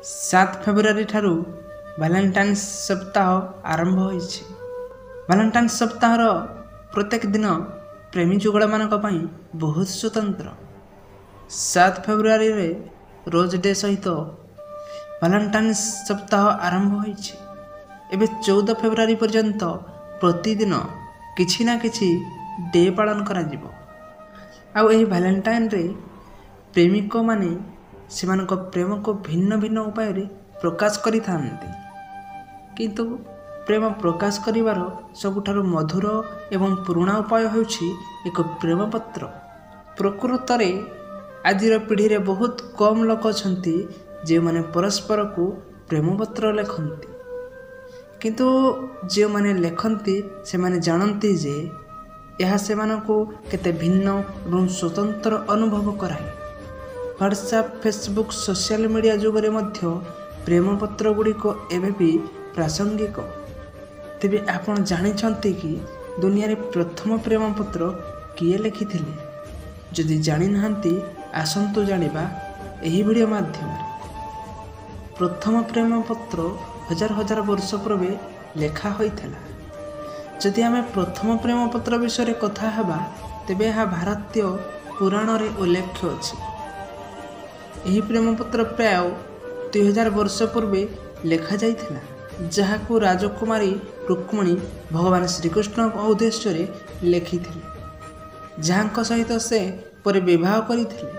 7 ଫେବୃଆରୀ ଠାରୁ ଭାଲେଣ୍ଟାଇନ୍ସ ସପ୍ତାହ ଆରମ୍ଭ ହୋଇଛି। ଭାଲେଣ୍ଟାଇନ୍ସ ସପ୍ତାହର ପ୍ରତ୍ୟେକ ଦିନ ପ୍ରେମୀ ଯୁଗଳମାନଙ୍କ ପାଇଁ ବହୁତ ସ୍ୱତନ୍ତ୍ର। 7 ଫେବୃଆରୀରେ ରୋଜ୍ ଡେ ସହିତ ଭାଲେଣ୍ଟାଇନ୍ସ ସପ୍ତାହ ଆରମ୍ଭ ହୋଇଛି। ଏବେ 14 ଫେବୃଆରୀ ପର୍ଯ୍ୟନ୍ତ ପ୍ରତିଦିନ କିଛି ନା କିଛି ଡେ ପାଳନ କରାଯିବ। ଆଉ ଏହି ଭାଲେଣ୍ଟାଇନ୍ରେ ପ୍ରେମିକମାନେ ସେମାନଙ୍କ ପ୍ରେମକୁ ଭିନ୍ନ ଭିନ୍ନ ଉପାୟରେ ପ୍ରକାଶ କରିଥାନ୍ତି। କିନ୍ତୁ ପ୍ରେମ ପ୍ରକାଶ କରିବାର ସବୁଠାରୁ ମଧୁର ଏବଂ ପୁରୁଣା ଉପାୟ ହେଉଛି ଏକ ପ୍ରେମପତ୍ର। ପ୍ରକୃତରେ ଆଜିର ପିଢ଼ିରେ ବହୁତ କମ୍ ଲୋକ ଅଛନ୍ତି ଯେଉଁମାନେ ପରସ୍ପରକୁ ପ୍ରେମପତ୍ର ଲେଖନ୍ତି। କିନ୍ତୁ ଯେଉଁମାନେ ଲେଖନ୍ତି ସେମାନେ ଜାଣନ୍ତି ଯେ ଏହା ସେମାନଙ୍କୁ କେତେ ଭିନ୍ନ ଏବଂ ସ୍ୱତନ୍ତ୍ର ଅନୁଭବ କରାଏ। ହ୍ୱାଟ୍ସଆପ୍, ଫେସବୁକ୍, ସୋସିଆଲ ମିଡ଼ିଆ ଯୁଗରେ ମଧ୍ୟ ପ୍ରେମପତ୍ର ଗୁଡ଼ିକ ଏବେ ବି ପ୍ରାସଙ୍ଗିକ। ତେବେ ଆପଣ ଜାଣିଛନ୍ତି କି ଦୁନିଆରେ ପ୍ରଥମ ପ୍ରେମପତ୍ର କିଏ ଲେଖିଥିଲେ? ଯଦି ଜାଣିନାହାନ୍ତି, ଆସନ୍ତୁ ଜାଣିବା ଏହି ଭିଡ଼ିଓ ମାଧ୍ୟମରେ। ପ୍ରଥମ ପ୍ରେମପତ୍ର ହଜାର ହଜାର ବର୍ଷ ପୂର୍ବେ ଲେଖା ହୋଇଥିଲା। ଯଦି ଆମେ ପ୍ରଥମ ପ୍ରେମପତ୍ର ବିଷୟରେ କଥା ହେବା, ତେବେ ଏହା ଭାରତୀୟ ପୁରାଣରେ ଉଲ୍ଲେଖ ଅଛି। ଏହି ପ୍ରେମପତ୍ର ପ୍ରାୟ 2000 ବର୍ଷ ପୂର୍ବେ ଲେଖାଯାଇଥିଲା, ଯାହାକୁ ରାଜକୁମାରୀ ରୁକ୍ମିଣୀ ଭଗବାନ ଶ୍ରୀକୃଷ୍ଣଙ୍କ ଉଦ୍ଦେଶ୍ୟରେ ଲେଖିଥିଲେ, ଯାହାଙ୍କ ସହିତ ସେ ପରେ ବିବାହ କରିଥିଲେ।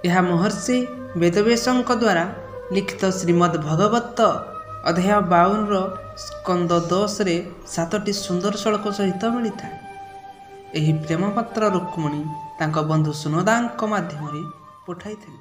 ଏହା ମହର୍ଷି ବେଦବ୍ୟାସଙ୍କ ଦ୍ୱାରା ଲିଖିତ ଶ୍ରୀମଦ୍ ଭଗବତ ଅଧ୍ୟାୟ 52ର ସ୍କନ୍ଦ 10ରେ 7ଟି ସୁନ୍ଦର ଶ୍ଳୋକ ସହିତ ମିଳିଥାଏ। ଏହି ପ୍ରେମପତ୍ର ରୁକ୍ମିଣୀ ତାଙ୍କ ବନ୍ଧୁ ସୁନଦାଙ୍କ ମାଧ୍ୟମରେ ପଠାଇଥିଲେ।